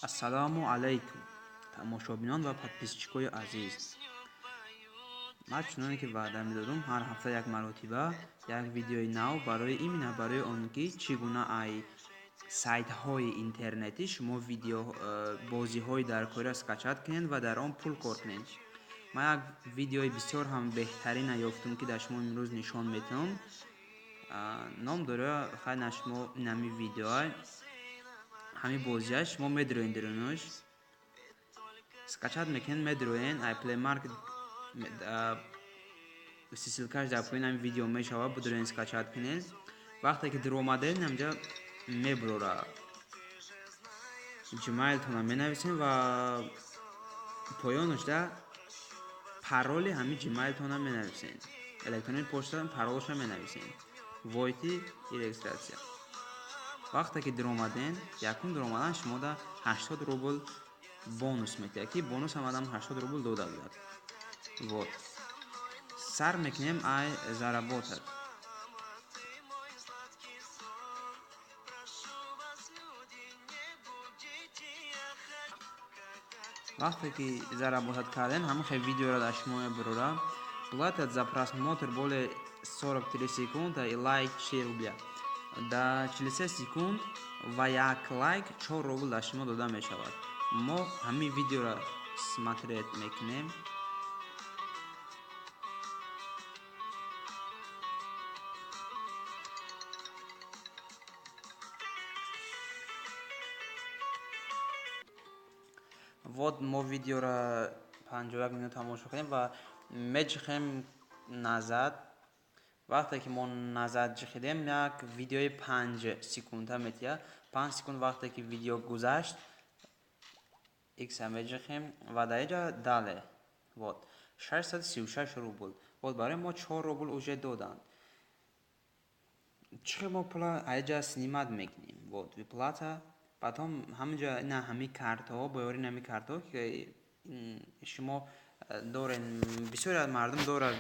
Ассалому алайкум, тамошобинон ва подписчикои азиз. Ман чуноне ки ваъда медодум, ҳар ҳафта як маротиба як видеои нав барои именно барои он ки чӣ гуна ай сайтҳои интернетӣ шумо видео бозиҳои даркориро скачать кунед ва дар он пул кор кунед. Ман як видеои бисёр ҳам беҳтарина ёфтум, ки дар шумо имрӯз нишон метиҳам. Ном дора, хай на шумо инами видеоа, ҳамин бозиа шумо медроен, дарунаш скачать мекунед, медроен ай Play Market, ссылкаш дар поёни ҳамин видео мешавад, бидроен, скачать кунед. Вақте ки дуромадед, инамҷа мебурора, Gmail-тона менависем ва поёнашда пароли ҳамин Gmail-тона менависем, электронный почта паролаша менависем, войти и регистрация. Вақте ки дуромаден, якум дуромадан шумода 80 рубл бонус метиҳад, ки бонус ҳам адам 80 рубл дода будад. Вот, сар мекунем ай заработать. Вақте ки заработать кардем, ҳамин хел видеоро дар шумо мебурора: платят за просмотр более 43 секунда и лайк 4 рубля. Дар 43 секунд ва як лайк 4 рубл дар шумо дода мешавад. Мо ҳамин видеоро смотреть мекунем. Вот, мо видеоро 51 минут тамошо кардем ва меҷихем назад. Вақте ки мо назад ҷихидем, як видеои 5 секунда метиҳад. 5 секунд вақте ки видео гузашт, икса меҷихем ва дар инҷа далее. Вот, 636 рубл. Вот, барои мо 4 рубл уже доданд. Чӣ хел мо пула аинҷа снимать мекунем? Вот, выплата, потом ҳаминҷа ина ҳамин картаҳо, бо ёрии ҳамин картаҳо, ки шумо дорен, бисёре аз мардум дорад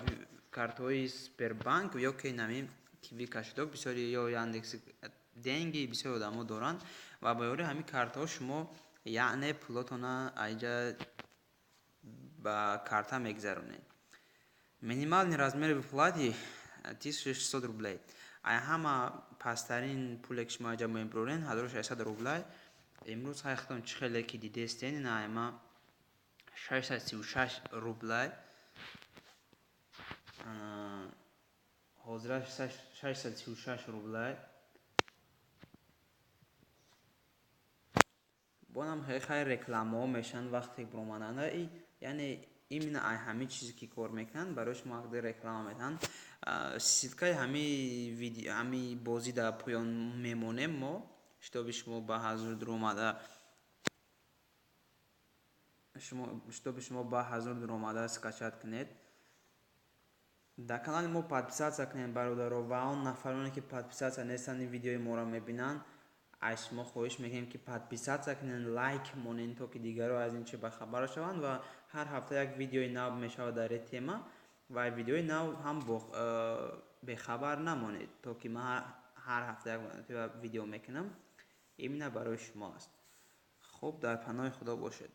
картҳои Сбербанк ё ки нами Киви кошелёк, бисёри ё Яндекс Деньги, бисёр одамо доранд ва бо ёрии ҳамин картаҳо шумо, яъне, пулотона аинҷа ба карта мегузаронед. Минимальный размери выплаты 1600 рублей. Ай ҳама пасттарин пуле ки шумо аинҷа мебурорен, 1600 рублей. Имрӯз ҳай худтон чӣ хеле ки дидестен, ина айма 636 рублей. Ҳозира 636 рублей. Бонам хеле рекламаҳо мешаванд вақте буромаданда, яъне именно ай ҳамин чизе ки кор мекунанд, барои шумо вақте реклама метаҳанд. Ссылкаи ҳамин бозӣ дар поён мемонем мо, чтобы шумо ба ҳазур дуромада шумо чтобы шумо ба ҳазур дуромада скачать кунед. Дар канали мо подписаться кунед, бародаро, ва он нафароне ки подписаться нестанд, ин видеои моро мебинанд, аз шумо хоҳиш мекунем, ки подписаться кунед, лайк монед, то ки дигарро аз ин чи бахабар шаванд. Ва ҳар ҳафта як видеои нав мешавад дар ин тема ва видеои нав ҳам бехабар намонед, то ки ман ҳар ҳафта як видео мекунам, именно барои шумо аст. Хуб, дар паноҳи Худо бошед.